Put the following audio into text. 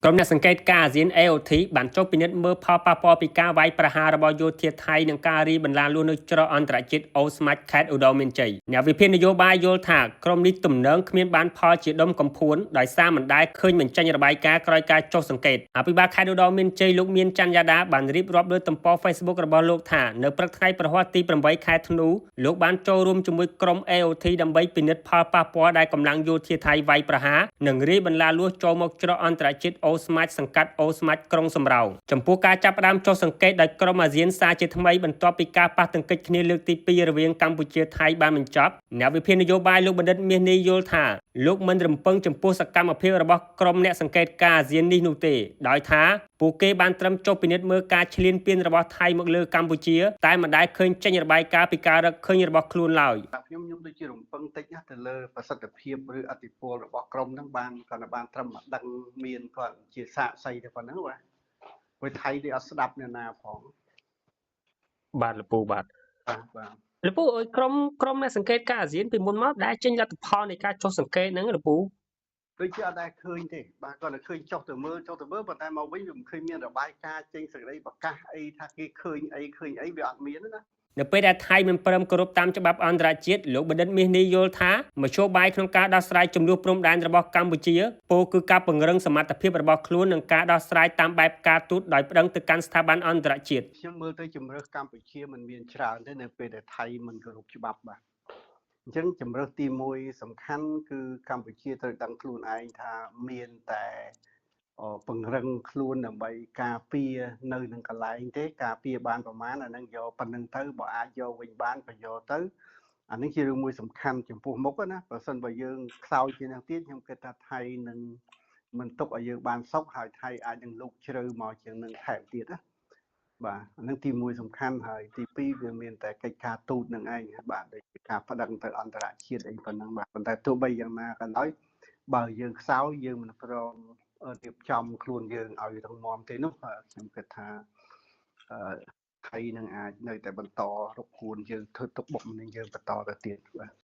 ក្រុមអ្នកសង្កេតការណ៍អាស៊ាន AOT បានចុះពិនិត្យមើលផលប៉ះពាល់ពីការវាយប្រហាររបស់យោធាថៃនិងការរីបន្លាលួសនៅច្រកអន្តរជាតិអូស្មាច់ខេត្តឧត្តរមានជ័យអ្នកវិភាគនយោបាយយល់ថាក្រុមនេះទំនងគ្មានបានផលជាដុំកំភួនដោយសារមិនដែលឃើញបញ្ចេញរបាយការណ៍ក្រោយការចុះសង្កេតអភិបាលខេត្តឧត្តរមានជ័យលោកមានច័ន្ទយ៉ាដាបានរៀបរាប់លើទំព័រ Facebook របស់លោកថានៅព្រឹកថ្ងៃព្រហស្បតិ៍ទី8ខែធ្នូលោកបានចូលរួមជាមួយក្រុម AOT ដើម្បីពិនិត្យផលប៉ះពាល់ដែលកម្លាំងយោធាថៃវាយប្រហារនិងរាយបន្លាលួសចូលមកច្រកអន្តរជាតិអូស្មាច់សង្កាត់អូស្មាច់ក្រុងសំរោងចំពោះការចាប់ផ្ដើមចុះសង្កេតដោយក្រុមអាស៊ានសារជាថ្មីបន្ទាប់ពីការប៉ះទង្គិចគ្នាលើកទី2រវាងកម្ពុជាថៃបានបញ្ចប់អ្នកវិភាគនយោបាយលោកបណ្ឌិតមាសនេះយល់ថាលោកមិនរំពឹងចំពោះសកម្មភាពរបស់ក្រុមអ្នកសង្កេតការណ៍អាស៊ាននេះនោះទេដោយថាពួកគេបានត្រឹមចុះពិនិត្យមើលការឈ្លានពានរបស់ថៃមកលើកម្ពុជាតែមិនដែលឃើញចេញរបាយការណ៍ពីការរកឃើញរបស់ខ្លួនឡើយ ខ្ញុំដូចជារំពឹងតិចណាស់ទៅលើប្រសិទ្ធភាពឬអតិពលរបស់ក្រុមហ្នឹងបានគាត់បានត្រឹមមកដឹងមានគាត់ជាសាកសីតែប៉ុណ្្នឹងបាទព្រោះថៃនេះអត់ស្ដាប់អ្នកណាផង បាទលពូបាទ បាទបាទ លពូអើយក្រុមក្រុមអ្នកសង្កេតការណ៍អាស៊ានពីមុនមកដែលចេញលទ្ធផលនៃការចុះសង្កេតហ្នឹងលពូ ដូចជាអត់ដែលឃើញទេបាទគាត់តែឃើញចុះទៅមើលចុះទៅមើលប៉ុន្តែមកវិញវាមិនឃើញមានរបាយការណ៍ចេញសេចក្តីប្រកាសអីថាគេឃើញអីឃើញអីវាអត់មានទេណា នៅពេលដែលថៃមិនព្រមគោរពតាមច្បាប់អន្តរជាតិលោកបណ្ឌិតមាសនេះយល់ថាមធ្យោបាយក្នុងការដោះស្រាយជម្លោះព្រំដែនរបស់កម្ពុជាពោលគឺការពង្រឹងសមត្ថភាពរបស់ខ្លួននិងការដោះស្រាយតាមបែបការទូតដោយប្តឹងទៅកាន់ស្ថាប័នអន្តរជាតិ ខ្ញុំមើលទៅជំរើសកម្ពុជាមិនមានច្រើនទេនៅពេលដែលថៃមិនគោរពច្បាប់បាទអញ្ចឹងជំរើសទី1សំខាន់គឺកម្ពុជាត្រូវដឹងខ្លួនឯងថាមានតែពង្រឹងខ្លួនដើម្បីការពារនៅនឹងកន្លែងទេការពារបានប្រមាណអានឹងយកប៉ុណ្្នឹងទៅបើអាចយកវិញបានក៏យកទៅអានេះជារឿងមួយសំខាន់ចំពោះមុខណាបើសិនបើយើងខ្សោយជាងនេះទៀតខ្ញុំគិតថាថៃនឹងមិនទុកឲ្យយើងបានសុខហើយថៃអាចនឹងលូកជ្រៅមកជាងនឹងថែមទៀតណាបាទអានឹងទី1សំខាន់ហើយទី2វាមានតែកិច្ចការទូតនឹងឯងបាទដូចជាការប្តឹងទៅអន្តរជាតិអីប៉ុណ្ណឹងបាទប៉ុន្តែទោះបីយ៉ាងណាក៏ដោយបើយើងខ្សោយយើងមិនព្រមរៀបចំខ្លួនយើងឲ្យរឹងមាំទេនោះខ្ញុំគិតថាថៃនឹងអាចនៅតែបន្តរកគួនយើងធ្វើទុកបុកម្នេញយើងបន្តទៅទៀតបាទ។